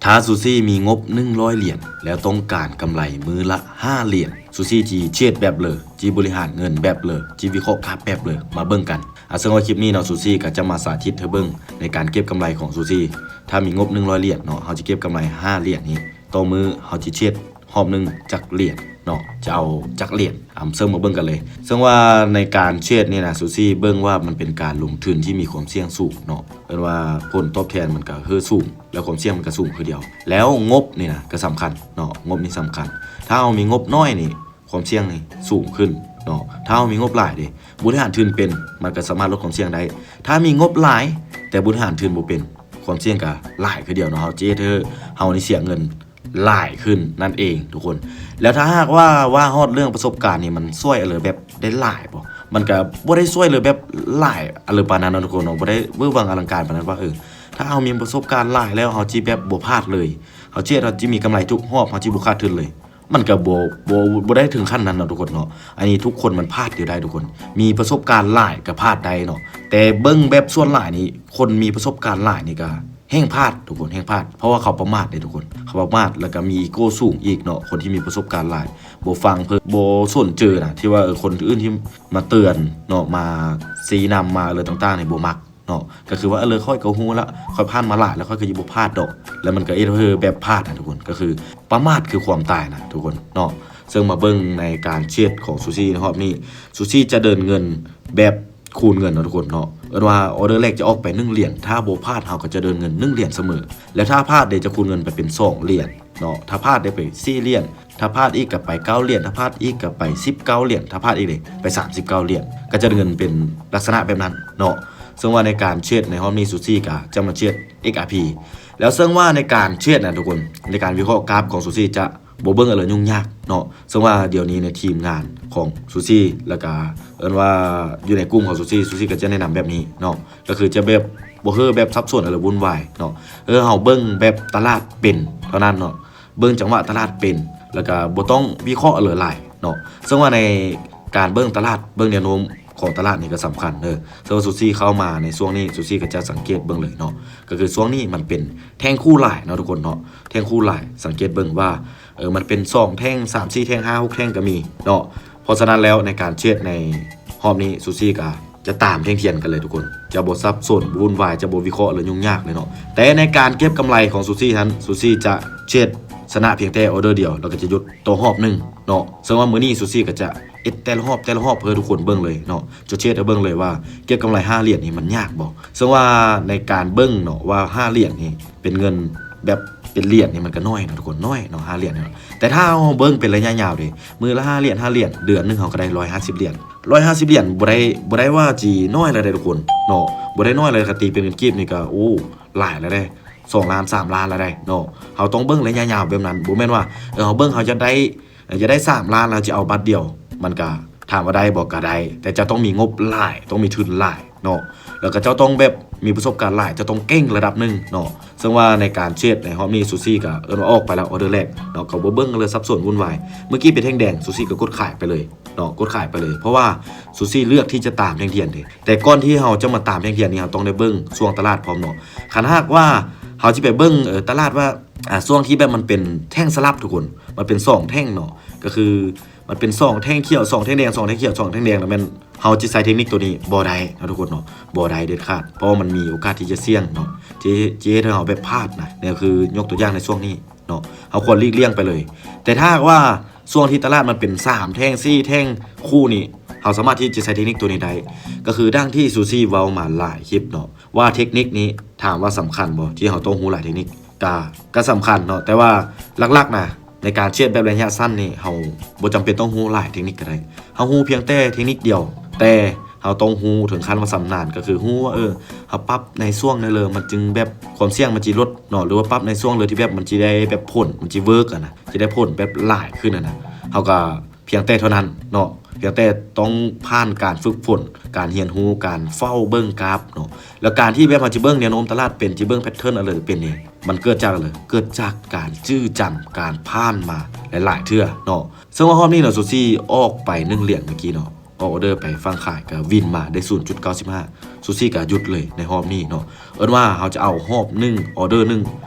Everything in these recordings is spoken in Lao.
ຖ້າຊູຊີມີງົບໜຶ່ງຮ້ອຍຫຼຽນ ແລ້ວຕ້ອງການກຳໄລມື້ລະຫ້າຫຼຽນ, ຊູຊີຊິເທຣດແບບເລີ? ຊິບໍລິຫານເງິນແບບເລີ? ຊິວິເຄາະກາຟແບບເລີ? ມາເບິ່ງກັນ. ອາ ເຊິ່ງວ່າຄລິບນີ້ເນາະ ຊູຊີກໍຈະມາສາທິດໃຫ້ເບິ່ງໃນການເກັບກຳໄລຂອງຊູຊີ. ຖ້າມີງົບໜຶ່ງຮ້ອຍຫຼຽນເນາະ ເຮົາຈະເກັບກຳໄລຫ້າຫຼຽນນີ້, ຕໍ່ມື້ເຮົາຈະເທຣດຮອບໜຶ່ງຈັກຫຼຽນເນາະ, ຈະເອົາຈັກຫຼຽນ. ອາ ເຊິ່ງມາເບິ່ງກັນເລີຍ. ເຊິ່ງວ່າໃນການເທຣດນີ້ນະ ຊູຊີເບິ່ງວ່າມັນເປັນການລົງທຶນທີ່ມີຄວາມສ່ຽງສູງເນາະ, ເອີ້ນວ່າຜົນຕອບແທນມັນກໍຄືສູງ ແລະ ຄວາມສ່ຽງມັນກໍສູງຄືດຽວ. ແລ້ວງົບນີ້ນະກໍສຳຄັນເນາະ, ງົບນີ້ສຳຄັນ. ຖ້າເຮົາມີງົບນ້ອຍນີ້ ຄວາມສ່ຽງນີ້ສູງຂຶ້ນເນາະ. ຖ້າເຮົາມີງົບຫຼາຍເດ້, ບໍລິຫານທຶນເປັນ, ມັນກໍສາມາດລົດຄວາມສ່ຽງໄດ້. ຖ້າມີງົບຫຼາຍ ແຕ່ບໍລິຫານທຶນບໍ່ເປັນ, ຄວາມສ່ຽງກໍຫຼາຍຄືດຽວເນາະ. ເຮົາຈະເຮັດໃຫ້ເຮົານີ້ເສຍເງິນຫຼາຍຂຶ້ນນັ້ນເອງທຸກຄົນ. ແລ້ວຖ້າຫາກວ່າ ວ່າຮອດເລື່ອງປະສົບການນີ້ ມັນຊ່ວຍເອົາເລີແບບໄດ້ຫຼາຍບໍ່? ມັນກໍບໍ່ໄດ້ຊ່ວຍເລີແບບຫຼາຍເອົາເລີປານນັ້ນເນາະທຸກຄົນເນາະ, ບໍ່ໄດ້ເວີຫວີຫວ່າງອະລັງການປານນັ້ນວ່າ ເອີ ຖ້າເຮົາມີປະສົບການຫຼາຍແລ້ວ ເຮົາຊິແບບບໍ່ພາດເລີຍ, ເຮົາຊິເຮັດ ເຮົາຊິມີກຳໄລທຸກຮອບ, ເຮົາຊິບໍ່ຂາດທຶນເລີຍ. ມັນກໍບໍ່ ບໍ່ ບໍ່ໄດ້ເຖິງຂັ້ນນັ້ນເນາະທຸກຄົນເນາະ. ອັນນີ້ທຸກຄົນມັນພາດຢູ່ໄດ້ທຸກຄົນ, ມີປະສົບການຫຼາຍກໍພາດໄດ້ເນາະ. ແຕ່ເບິ່ງແບບສ່ວນຫຼາຍນີ້ ຄົນມີປະສົບການຫຼາຍນີ້ກໍແຮ່ງພາດທຸກຄົນ, ແຮ່ງພາດ ເພາະວ່າເຂົາປະໝາດເດ້ທຸກຄົນ, ເຂົາປະໝາດ ແລ້ວກໍມີອີໂກ້ສູງອີກເນາະ. ຄົນທີ່ມີປະສົບການຫຼາຍ ບໍ່ຟັງເພິ່ນ ບໍ່ສົນເຈີນະ ທີ່ວ່າ ເອີ ຄົນອື່ນທີ່ມາເຕືອນເນາະ, ມາຊີ້ນຳ ມາເລີຕ່າງໆນີ້ ບໍ່ມັກ ເນາະ. ກໍຄືວ່າ ເອີ ຂ້ອຍກໍຮູ້ລະ, ຂ້ອຍຜ່ານມາຫຼາຍແລ້ວ, ຂ້ອຍກໍຊິບໍ່ພາດດອກ. ແລ້ວມັນກໍເຮັດໃຫ້ແບບພາດນະທຸກຄົນ, ກໍຄືປະໝາດຄືຄວາມຕາຍນະທຸກຄົນເນາະ. ເຊິ່ງມາເບິ່ງໃນການເທຣດຂອງຊູຊີໃນຮອບນີ້, ຊູຊີຈະເດີນເງິນແບບຄູນເງິນເນາະທຸກຄົນເນາະ. ເອີ້ນວ່າອໍເດີແລກຈະອອກໄປໜຶ່ງຫຼຽນ, ຖ້າບໍ່ພາດເຮົາກໍຈະເດີນເງິນໜຶ່ງຫຼຽນສະເໝີ, ແລ້ວຖ້າພາດເດ້ຈະຄູນເງິນໄປເປັນສອງຫຼຽນເນາະ, ຖ້າພາດເດ້ໄປສີ່ຫຼຽນ, ຖ້າພາດອີກກໍໄປເກົ້າຫຼຽນ, ຖ້າພາດອີກກໍໄປສິບເກົ້າຫຼຽນ, ຖ້າພາດອີກເດ້ໄປສາມສິບເກົ້າຫຼຽນ, ກໍຈະເງິນເປັນລັກສະນະແບບນັ້ນເນາະ. ເຊິ່ງວ່າໃນການເທຣດໃນຮອບນີ້ ຊູຊີກໍຈະມາເທຣດ ເອັກອາພີ ແລ້ວເຊິ່ງວ່າໃນການເທຣດນະທຸກຄົນ, ໃນການວິເຄາະກາຟຂອງຊູຊີຈະບໍ່ເບິ່ງເອົາເລີຫຍຸ້ງຍາກເນາະ. ເຊິ່ງວ່າດຽວນີ້ໃນທີມງານຂອງຊູຊີ ແລ້ວກະເອີ້ນວ່າຢູ່ໃນກຸ່ມຂອງຊູຊີ, ຊູຊີກໍຈະແນະນຳແບບນີ້ເນາະ, ກໍຄືຈະແບບບໍ່ເຮີ້ແບບສັບສົນເອົາເລີວຸ່ນວາຍເນາະ. ເອີ ເຮົາເບິ່ງແບບຕະຫຼາດເປັນເທົ່ານັ້ນເນາະ, ເບິ່ງຈັງຫວະຕະຫຼາດເປັນ ແລ້ວກະບໍ່ຕ້ອງວິເຄາະເລີຫຼາຍເນາະ. ເຊິ່ງວ່າໃນການເບິ່ງຕະຫຼາດ, ເບິ່ງແນວໂນ້ມຂອງຕະຫຼາດນີ້ກໍສຳຄັນເດີ. ເຊິ່ງວ່າຊູຊີເຂົ້າມາໃນຊ່ວງນີ້, ຊູຊີກໍຈະສັງເກດເບິ່ງເລີຍເນາະ, ກໍຄືຊ່ວງນີ້ມັນເປັນແທ່ງຄູ່ຫຼາຍເນາະທຸກຄົນເນາະ, ແທ່ງຄູ່ຫຼາຍ. ສັງເກດເບິ່ງວ່າ ເອີ ມັນເປັນສອງແທ່ງ, ສາມ ສີ່ແທ່ງ, ຫ້າ ຫົກແທ່ງກໍມີເນາະ. ເພາະສະນັ້ນແລ້ວໃນການເທຣດໃນຮອບນີ້ ຊູຊີກໍຈະຕາມແທ່ງທຽນກັນເລີຍທຸກຄົນ, ຈະບໍ່ສັບສົນວຸ່ນວາຍ, ຈະບໍ່ວິເຄາະເລີຫຍຸ້ງຍາກເລີຍເນາະ. ແຕ່ໃນການເກັບກຳໄລຂອງຊູຊີຫັ້ນ, ຊູຊີຈະເທຣດຊະນະພຽງແຕ່ອໍເດີດຽວ ແລ້ວກໍຈະຢຸດຕໍ່ຮອບໜຶ່ງເນາະ. ເຊິ່ງວ່າມື້ນີ້ຊູຊີກໍຈະເຮັດແຕ່ລະຮອບ ແຕ່ລະຮອບເພື່ອທຸກຄົນເບິ່ງເລີຍເນາະ, ຈະເທຣດໃຫ້ເບິ່ງເລີຍວ່າເກັບກຳໄລຫ້າຫຼຽນນີ້ມັນຍາກບໍ່. ເຊິ່ງວ່າໃນການເບິ່ງເນາະວ່າຫ້າຫຼຽນນີ້ເປັນເງິນແບບເປັນຫຼຽນນີ້ ມັນກໍໜ້ອຍເນາະທຸກຄົນ, ໜ້ອຍເນາະ ຫ້າຫຼຽນນີ້ເນາະ. ແຕ່ຖ້າເຮົາເບິ່ງເປັນໄລຍະຍາວເດ້, ມື້ລະຫ້າຫຼຽນ ຫ້າຫຼຽນ, ເດືອນໜຶ່ງເຮົາກໍໄດ້ຮ້ອຍຫ້າສິບຫຼຽນ. ຮ້ອຍຫ້າສິບຫຼຽນບໍ່ໄດ້ ບໍ່ໄດ້ວ່າຊິໜ້ອຍແລ້ວເດ້ທຸກຄົນເນາະ, ບໍ່ໄດ້ໜ້ອຍແລ້ວ. ຄັນຕີເປັນເງິນກີບນີ້ກໍ ໂອ້ ຫຼາຍແລ້ວເດ້, ສອງລ້ານ ສາມລ້ານແລ້ວເດ້ເນາະ. ເຮົາຕ້ອງເບິ່ງໄລຍະຍາວແບບນັ້ນ, ບໍ່ແມ່ນວ່າ ເອີ ເຮົາເບິ່ງ ເຮົາຢາກໄດ້ ຢາກໄດ້ສາມລ້ານ ເຮົາຈະເອົາບາດດຽວ. ມັນກະ ຖາມວ່າໄດ້ບໍ່? ກະໄດ້, ແຕ່ເຈົ້າຕ້ອງມີງົບຫຼາຍ, ຕ້ອງມີທຶນຫຼາຍເນາະ, ແລ້ວກໍເຈົ້າຕ້ອງແບບມີປະສົບການຫຼາຍ, ເຈົ້າຕ້ອງເກັ່ງລະດັບໜຶ່ງເນາະ. ເຊິ່ງວ່າໃນການເທຣດໃນຮອບນີ້ ຊູຊີກໍເອີ້ນວ່າອອກໄປແລ້ວ ອໍເດີແລກເນາະ, ກໍບໍ່ເບິ່ງເລີ ສັບສົນວຸ່ນວາຍ. ເມື່ອກີ້ເປັນແທ່ງແດງ ຊູຊີກໍກົດຂາຍໄປເລີຍເນາະ, ກົດຂາຍໄປເລີຍ, ເພາະວ່າຊູຊີເລືອກທີ່ຈະຕາມແທ່ງທຽນເດ້. ແຕ່ກ່ອນທີ່ເຮົາຈະມາຕາມແທ່ງທຽນນີ້ ເຮົາຕ້ອງໄດ້ເບິ່ງຊ່ວງຕະຫຼາດພ້ອມເນາະ. ຄັນຫາກວ່າເຮົາຊິໄປເບິ່ງ ເອີ ຕະຫຼາດວ່າ ອາ ຊ່ວງທີ່ແບບມັນເປັນແທ່ງສະຫຼັບທຸກຄົນ, ມັນເປັນສອງແທ່ງເນາະ, ກໍຄື ມັນເປັນສອງແທ່ງຂຽວ ສອງແທ່ງແດງ ສອງແທ່ງຂຽວ ສອງແທ່ງແດງ ແລ້ວແມ່ນເຮົາຈະໃຊ້ເທັກນິກໂຕນີ້ບໍ່ໄດ້ເນາະທຸກຄົນເນາະ, ບໍ່ໄດ້ເດັດຂາດ, ເພາະວ່າມັນມີໂອກາດທີ່ຈະສ່ຽງເນາະ, ທີ່ ທີ່ເຮັດໃຫ້ເຮົາແບບພາດນະ. ນີ້ຄືຍົກຕົວຢ່າງໃນຊ່ວງນີ້ເນາະ, ເຮົາຄວນຫຼີກລ່ຽງໄປເລີຍ. ແຕ່ຖ້າຫາກວ່າຊ່ວງທີ່ຕະຫຼາດມັນເປັນສາມແທ່ງ ສີ່ແທ່ງຄູ່ນີ້, ເຮົາສາມາດທີ່ຈະໃຊ້ເທັກນິກໂຕນີ້ໄດ້, ກໍຄືດັ່ງທີ່ຊູຊີເວົ້າມາຫຼາຍຄລິບເນາະ ວ່າເທັກນິກນີ້ ຖາມວ່າສຳຄັນບໍ່ ທີ່ເຮົາຕ້ອງຮູ້ຫຼາຍເທັກນິກ? ກະ ກະສຳຄັນເນາະ, ແຕ່ວ່າຫຼັກໆນະ ໃນການເທຣດແບບໄລຍະສັ້ນນີ້ ເຮົາບໍ່ຈຳເປັນຕ້ອງຮູ້ຫຼາຍເທັກນິກກໍໄດ້, ເຮົາຮູ້ພຽງແຕ່ເທັກນິກດຽວ, ແຕ່ເຮົາຕ້ອງຮູ້ເຖິງຂັ້ນວ່າຊຳນານ, ກໍຄືຮູ້ວ່າ ເອີ ເຮົາປັບໃນຊ່ວງໃດເລີ ມັນຈຶ່ງແບບຄວາມສ່ຽງມັນຊິລົດເນາະ, ຫຼືວ່າປັບໃນຊ່ວງເລີທີ່ແບບມັນຊິໄດ້ແບບຜົນ ມັນຊິເວີກຫັ້ນນະ, ຊິໄດ້ຜົນແບບຫຼາຍຂຶ້ນຫັ້ນນະ. ເຮົາກໍ ພຽງແຕ່ເທົ່ານັ້ນເນາະ, ພຽງແຕ່ຕ້ອງຜ່ານການຝຶກຝົນ, ການຮຽນຮູ້, ການເຝົ້າເບິ່ງກາຟເນາະ. ແລ້ວການທີ່ແບບເຮົາຈະເບິ່ງແນວໂນ້ມຕະຫຼາດເປັນ, ຈະເບິ່ງແພັດເທີນອາເລີເປັນນີ້, ມັນເກີດຈາກຫຍັງ? ເກີດຈາກການຈື່ຈຳ, ການຜ່ານມາຫຼາຍໆເທື່ອເນາະ. ເຊິ່ງວ່າຮອບນີ້ເນາະ ຊູຊີອອກໄປໜຶ່ງຫຼຽນເມື່ອກີ້ເນາະ, ອອກອໍເດີໄປຝັ່ງຂາຍ ກໍວິນມາໄດ້ສູນຈຸດເກົ້າສິບຫ້າ, ຊູຊີກໍຢຸດເລີຍໃນຮອບນີ້ເນາະ. ເອີ້ນວ່າເຮົາຈະເອົາຮອບໜຶ່ງ ອໍເດີໜຶ່ງ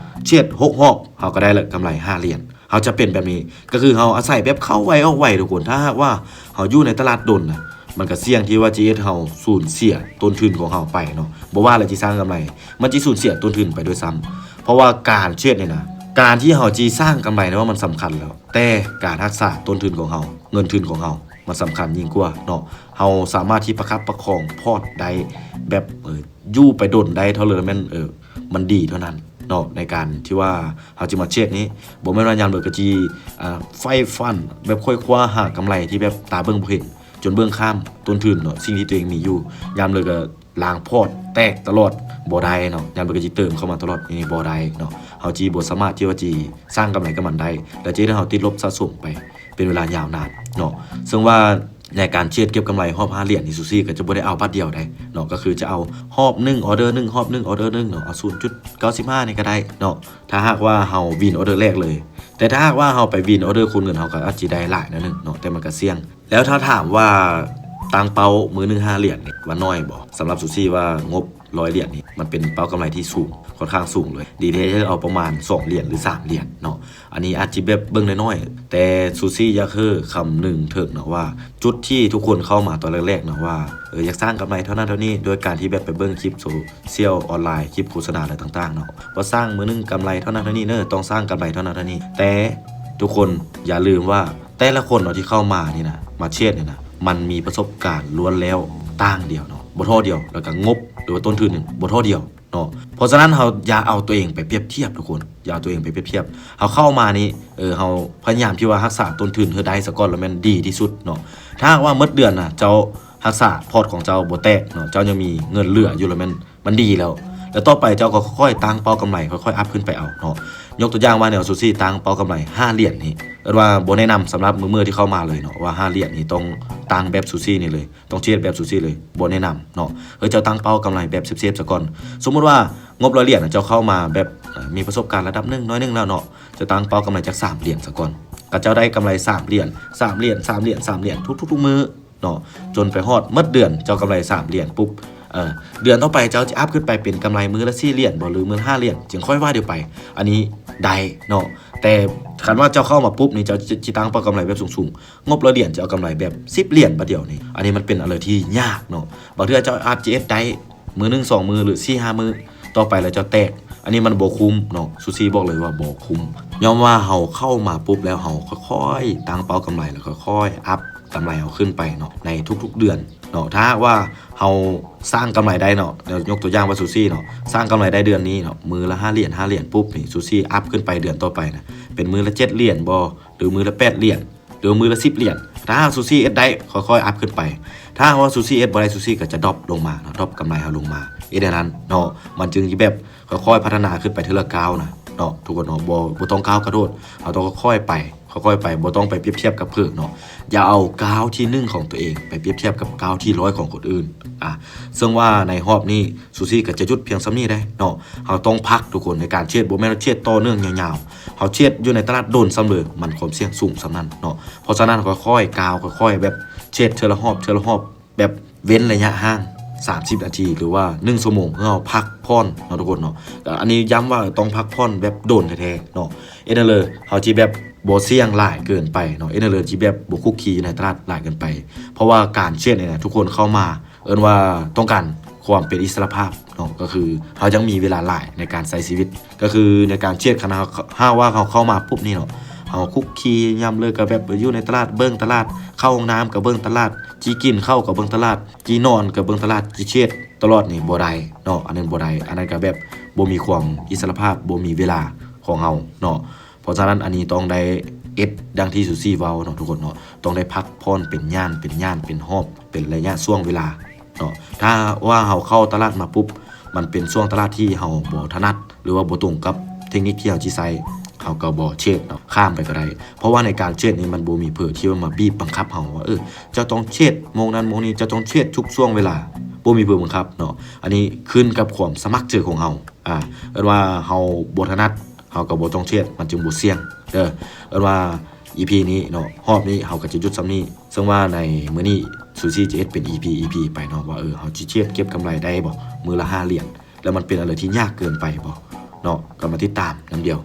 ເທຣດຫົກຮອບ ເຮົາກໍໄດ້ລະກຳໄລຫ້າຫຼຽນ. ເຮົາຈະເປັນແບບນີ້ ກໍຄືເຮົາອາໄສແບບເຂົ້າໄວອອກໄວທຸກຄົນ. ຖ້າຫາກວ່າເຮົາຢູ່ໃນຕະຫຼາດດົນນະ ມັນກໍສ່ຽງທີ່ວ່າຈະເຮັດເຮົາສູນເສຍຕົ້ນທຶນຂອງເຮົາໄປເນາະ. ບໍ່ວ່າລະຊິສ້າງກຳໄລ ມັນຈະສູນເສຍຕົ້ນທຶນໄປດ້ວຍຊ້ຳ. ເພາະວ່າການເທຣດນີ້ນະ ການທີ່ເຮົາຈະສ້າງກຳໄລນະວ່າມັນສຳຄັນແລ້ວ ແຕ່ການຮັກສາຕົ້ນທຶນຂອງເຮົາ ເງິນທຶນຂອງເຮົາ ມັນສຳຄັນຍິ່ງກວ່າເນາະ. ເຮົາສາມາດທີ່ປະຄັບປະຄອງພອດໄດ້ແບບ ເອີ ຢູ່ໄປດົນໄດ້ເທົ່າເລີແມ່ນ ເອີ ມັນດີເທົ່ານັ້ນເນາະ ໃນການທີ່ວ່າເຮົາຈະມາເທຣດນີ້. ບໍ່ແມ່ນວ່າຍາມເລີກໍຊິ ອ່າ ໃຝ່ຝັນແບບໄຂວ່ຄວ້າຫາກຳໄລທີ່ແບບຕາເບິ່ງບໍ່ເຫັນ ຈົນເບິ່ງຂ້າມຕົ້ນທຶນເນາະ ສິ່ງທີ່ຕົວເອງມີຢູ່. ຍາມເລີກໍລ້າງພອດແຕກຕະຫຼອດ ບໍ່ໄດ້ເນາະ. ຍາມເລີກໍຊິເຕີມເຂົ້າມາຕະຫຼອດ ນີ້ບໍ່ໄດ້ເນາະ. ເຮົາຊິບໍ່ສາມາດທີ່ວ່າຊິສ້າງກຳໄລກັບມັນໄດ້ ແລະ ຈະເຮັດໃຫ້ເຮົາຕິດລົບສະສົມໄປ ເປັນເວລາຍາວນານເນາະ. ເຊິ່ງວ່າໃນການເທຣດເກັບກຳໄລຮອບຫ້າຫຼຽນນີ້ ຊູຊີກໍຈະບໍ່ໄດ້ເອົາບາດດຽວໃດເນາະ ກໍຄືຈະເອົາຮອບໜຶ່ງ ອອເດີໜຶ່ງ ຮອບໜຶ່ງ ອອເດີໜຶ່ງເນາະ ເອົາສູນຈຸດເກົ້າສິບຫ້ານີ້ກໍໄດ້ເນາະ ຖ້າຫາກວ່າເຮົາວິນອອເດີແລກເລີຍ. ແຕ່ຖ້າຫາກວ່າເຮົາໄປວິນອອເດີຄູນເງິນ ເຮົາກໍອາດຊິໄດ້ຫຼາຍໜ້ອຍໜຶ່ງເນາະ ແຕ່ມັນກໍສ່ຽງ. ແລ້ວຖ້າຖາມວ່າຕັ້ງເປົ້າມື້ໜຶ່ງຫ້າຫຼຽນນີ້ວ່າໜ້ອຍບໍ່? ສຳລັບຊູຊີວ່າງົບຮ້ອຍຫຼຽນນີ້ ມັນເປັນເປົ້າກຳໄລທີ່ສູງ ຂ້ອນຂ້າງສູງເລີຍ. ດີແທ້ເອົາປະມານສອງຫຼຽນ ຫຼື ສາມຫຼຽນເນາະ. ອັນນີ້ອາດຈະແບບເບິ່ງນ້ອຍໆ ແຕ່ຊູຊີຢາກເຮີຄຳນຶງເຖິງເນາະວ່າ ຈຸດທີ່ທຸກຄົນເຂົ້າມາຕອນແລກໆເນາະວ່າ ເອີ ຢາກສ້າງກຳໄລເທົ່ານັ້ນເທົ່ານີ້ ໂດຍການທີ່ແບບໄປເບິ່ງຄລິບໂຊຊຽວອອນລາຍ ຄລິບໂຄສະນາ ແລະ ຕ່າງໆເນາະ ວ່າສ້າງມື້ໜຶ່ງກຳໄລເທົ່ານັ້ນເທົ່ານີ້ເນີ ຕ້ອງສ້າງກຳໄລເທົ່ານັ້ນເທົ່ານີ້. ແຕ່ທຸກຄົນຢ່າລືມວ່າ ແຕ່ລະຄົນເນາະທີ່ເຂົ້າມານີ້ນະ ມາເທຣດນີ້ນະ ມັນມີປະສົບການລ້ວນແລ້ວຕ່າງດຽວເນາະ ບໍ່ທໍ່ດຽວ ແລ້ວກໍງົບ ຫຼືວ່າຕົ້ນທຶນນີ້ບໍ່ທໍ່ດຽວເນາະ. ເພາະສະນັ້ນເຮົາຢ່າເອົາຕົວເອງໄປປຽບທຽບທຸກຄົນ ຢ່າເອົາຕົວເອງໄປປຽບທຽບ. ເຮົາເຂົ້າມານີ້ ເອີ ເຮົາພະຍາຍາມທີ່ວ່າຮັກສາຕົ້ນທຶນໃຫ້ໄດ້ສາກ່ອນ ລະແມ່ນດີທີ່ສຸດເນາະ. ຖ້າຫາກວ່າໝົດເດືອນນະ ເຈົ້າຮັກສາພອດຂອງເຈົ້າບໍ່ແຕກເນາະ ເຈົ້າຍັງມີເງິນເຫຼືອຢູ່ ລະແມ່ນ ມັນດີແລ້ວ ແລ້ວຕໍ່ໄປເຈົ້າກໍຄ່ອຍໆຕັ້ງເປົ້າກຳໄລ ຄ່ອຍໆອັບຂຶ້ນໄປເອົາເນາະ. ຍົກຕົວຢ່າງວ່າແນວຊູຊີຕັ້ງເປົ້າກຳໄລຫ້າຫຼຽນນີ້ ເອີ້ນວ່າບໍ່ແນະນຳສຳລັບມືເມື່ອທີ່ເຂົ້າມາເລີຍເນາະ ວ່າຫ້າຫຼຽນນີ້ຕ້ອງຕັ້ງແບບຊູຊີນີ້ເລີຍ ຕ້ອງເທຣດແບບຊູຊີເລີຍ ບໍ່ແນະນຳເນາະ. ເອີ ເຈົ້າຕັ້ງເປົ້າກຳໄລແບບເຊບໆສາກ່ອນ. ສົມມຸດວ່າງົບຮ້ອຍຫຼຽນນະ ເຈົ້າເຂົ້າມາແບບ ເອີ ມີປະສົບການລະດັບໜຶ່ງ ໜ້ອຍໜຶ່ງແລ້ວເນາະ ເຈົ້າຕັ້ງເປົ້າກຳໄລຈັກສາມຫຼຽນສາກ່ອນ. ກໍເຈົ້າໄດ້ກຳໄລສາມຫຼຽນ ສາມຫຼຽນ ສາມຫຼຽນ ສາມຫຼຽນ ທຸກໆມື້ ເນາະ ຈົນໄປຮອດໝົດເດືອນ ເຈົ້າກຳໄລສາມຫຼຽນປຸບ ເອີ ເດືອນຕໍ່ໄປເຈົ້າຈະອັບຂຶ້ນໄປເປັນກຳໄລມື້ລະສີ່ຫຼຽນບໍ ຫຼືມື້ລະຫ້າຫຼຽນ ຈຶ່ງຄ່ອຍວ່າດຽວໄປ ອັນນີ້ໄດ້ເນາະ. ແຕ່ຄັນວ່າເຈົ້າເຂົ້າມາປຸບນີ້ ເຈົ້າຈະ ຈະຕັ້ງເປົ້າກຳໄລແບບສູງໆ ງົບຮ້ອຍຫຼຽນ ຈະເອົາກຳໄລແບບສິບຫຼຽນບາດດຽວນີ້ ອັນນີ້ມັນເປັນອາໄລທີ່ຍາກເນາະ. ບາງເທື່ອເຈົ້າອາດຈະເຮັດໄດ້ມື້ໜຶ່ງສອງມື້ ຫຼືສີ່ຫ້າມື້ ຕໍ່ໄປແລ້ວເຈົ້າແຕກ ອັນນີ້ມັນບໍ່ຄຸ້ມເນາະ ຊູຊີບອກເລີຍວ່າບໍ່ຄຸ້ມ. ຍ້ອນວ່າເຮົາເຂົ້າມາປຸບແລ້ວ ເຮົາຄ່ອຍໆຕັ້ງເປົ້າກຳໄລ ແລ້ວຄ່ອຍໆອັບ ກຳໄລເຮົາຂຶ້ນໄປເນາະ ໃນທຸກໆເດືອນເນາະ. ຖ້າຫາກວ່າເຮົາສ້າງກຳໄລໄດ້ເນາະ ຍົກຕົວຢ່າງວ່າຊູຊີເນາະ ສ້າງກຳໄລໄດ້ເດືອນນີ້ເນາະ ມື້ລະຫ້າຫຼຽນ ຫ້າຫຼຽນປຸບນີ້ ຊູຊີອັບຂຶ້ນໄປເດືອນຕໍ່ໄປນະ ເປັນມື້ລະເຈັດຫຼຽນບໍ ຫຼືມື້ລະແປດຫຼຽນ ຫຼືມື້ລະສິບຫຼຽນ. ຖ້າຫາກຊູຊີເຮັດໄດ້ ຄ່ອຍໆອັບຂຶ້ນໄປ. ຖ້າຫາກວ່າຊູຊີເຮັດບໍ່ໄດ້ ຊູຊີກໍຈະດຣອບລົງມາເນາະ ດຣອບກຳໄລເຮົາລົງມາ ເຮັດແນວນັ້ນເນາະ ມັນຈຶ່ງຊິແບບ ຄ່ອຍໆພັດທະນາຂຶ້ນໄປເທື່ອລະກ້າວນະເນາະ ທຸກຄົນເນາະ. ບໍ່ ບໍ່ຕ້ອງກ້າວກະໂດດ ເຮົາຕ້ອງຄ່ອຍໆໄປ ຄ່ອຍໆໄປ ບໍ່ຕ້ອງໄປປຽບທຽບກັບເພິ່ນເນາະ. ຢ່າເອົາກ້າວທີໜຶ່ງຂອງຕົວເອງໄປປຽບທຽບກັບກ້າວທີຮ້ອຍຂອງຄົນອື່ນ. ອາ ເຊິ່ງວ່າໃນຮອບນີ້ ຊູຊີກໍຈະຢຸດພຽງສ່ຳນີ້ເດ້ເນາະ. ເຮົາຕ້ອງພັກທຸກຄົນໃນການເທຣດ ບໍ່ແມ່ນວ່າເທຣດຕໍ່ເນື່ອງຍາວໆ. ເຮົາເທຣດຢູ່ໃນຕະຫຼາດດົນສ່ຳເລີ ມັນຄວາມສ່ຽງສູງສ່ຳນັ້ນເນາະ. ເພາະສະນັ້ນ ຄ່ອຍໆກ້າວ ຄ່ອຍໆແບບເທຣດເທື່ອລະຮອບ ເທື່ອລະຮອບ ແບບເວັ້ນໄລຍະຫ່າງສາມສິບນາທີ ຫຼືວ່າໜຶ່ງຊົ່ວໂມງ ເພື່ອເຮົາພັກຜ່ອນເນາະ ທຸກຄົນເນາະ. ກໍອັນນີ້ຢ້ຳວ່າຕ້ອງພັກຜ່ອນແບບດົນແທ້ໆເນາະ ເຮັດແນວເລີເຮົາຊິແບບບໍ່ສ່ຽງຫຼາຍເກີນໄປເນາະ ເຮັດແນວເລີຊິແບບບໍ່ຄຸກຄີຢູ່ໃນຕະຫຼາດຫຼາຍເກີນໄປ. ເພາະວ່າການເທຣດນີ້ນະ ທຸກຄົນເຂົ້າມາ ເອີ້ນວ່າຕ້ອງການຄວາມເປັນອິດສະຫຼະພາບເນາະ ກໍຄືເຮົາຍັງມີເວລາຫຼາຍໃນການໃຊ້ຊີວິດ ກໍຄືໃນການເທຣດ ຄັນເຮົາ ຫາກວ່າເຮົາເຂົ້າມາປຸບນີ້ເນາະ ເຮົາຄຸກຄີ ຍາມເລີກກໍແບບຢູ່ໃນຕະຫຼາດ ເບິ່ງຕະຫຼາດ ເຂົ້າຫ້ອງນ້ຳກໍເບິ່ງຕະຫຼາດ ຊິກິນເຂົ້າກໍເບິ່ງຕະຫຼາດ ຊິນອນກໍເບິ່ງຕະຫຼາດ ຊິເທຣດຕະຫຼອດນີ້ບໍ່ໄດ້ເນາະ ອັນນັ້ນບໍ່ໄດ້ ອັນນັ້ນກໍແບບບໍ່ມີຄວາມອິດສະຫຼະພາບ ບໍ່ມີເວລາຂອງເຮົາເນາະ. ເພາະສະນັ້ນ ອັນນີ້ຕ້ອງໄດ້ເຮັດດັ່ງທີ່ຊູຊີເວົ້າເນາະ ທຸກຄົນເນາະ ຕ້ອງໄດ້ພັກຜ່ອນເປັນຍາມ ເປັນຍາມ ເປັນຮອບ ເປັນໄລຍະຊ່ວງເວລາເນາະ. ຖ້າວ່າເຮົາເຂົ້າຕະຫຼາດມາປຸບ ມັນເປັນຊ່ວງຕະຫຼາດທີ່ເຮົາບໍ່ຖະໜັດ ຫຼືວ່າບໍ່ຕົງກັບເທັກນິກທີ່ເຮົາຊິໃຊ້ ເຮົາກໍບໍ່ເທຣດເນາະ ຂ້າມໄປກໍໄດ້. ເພາະວ່າໃນການເທຣດນີ້ ມັນບໍ່ມີເຜີທີ່ວ່າມາບີບບັງຄັບເຮົາວ່າ ເອີ ເຈົ້າຕ້ອງເທຣດໂມງນັ້ນໂມງນີ້ ເຈົ້າຕ້ອງເທຣດທຸກຊ່ວງເວລາ ບໍ່ມີເຜີບັງຄັບເນາະ. ອັນນີ້ຂຶ້ນກັບຄວາມສະໝັກໃຈຂອງເຮົາ ອາ ເອີ້ນວ່າເຮົາບໍ່ຖະໜັດ ເຮົາກໍບໍ່ຕ້ອງເທຣດ ມັນຈຶ່ງບໍ່ສ່ຽງເດີ. ເອີ້ນວ່າອີພີນີ້ເນາະ ຮອບນີ້ເຮົາກໍຈະຢຸດສ່ຳນີ້ ເຊິ່ງວ່າໃນມື້ນີ້ຊູຊີຈະເຮັດເປັນອີພີ ອີພີໄປເນາະ ວ່າ ເອີ ເຮົາຊິເທຣດເກັບກຳໄລໄດ້ບໍ່ ມື້ລະຫ້າຫຼຽນ ແລ້ວມັນເປັນອາໄລທີ່ຍາກເກີນໄປບໍ່ ເນາະ ກໍມາຕິດຕາມນຳດຽວ.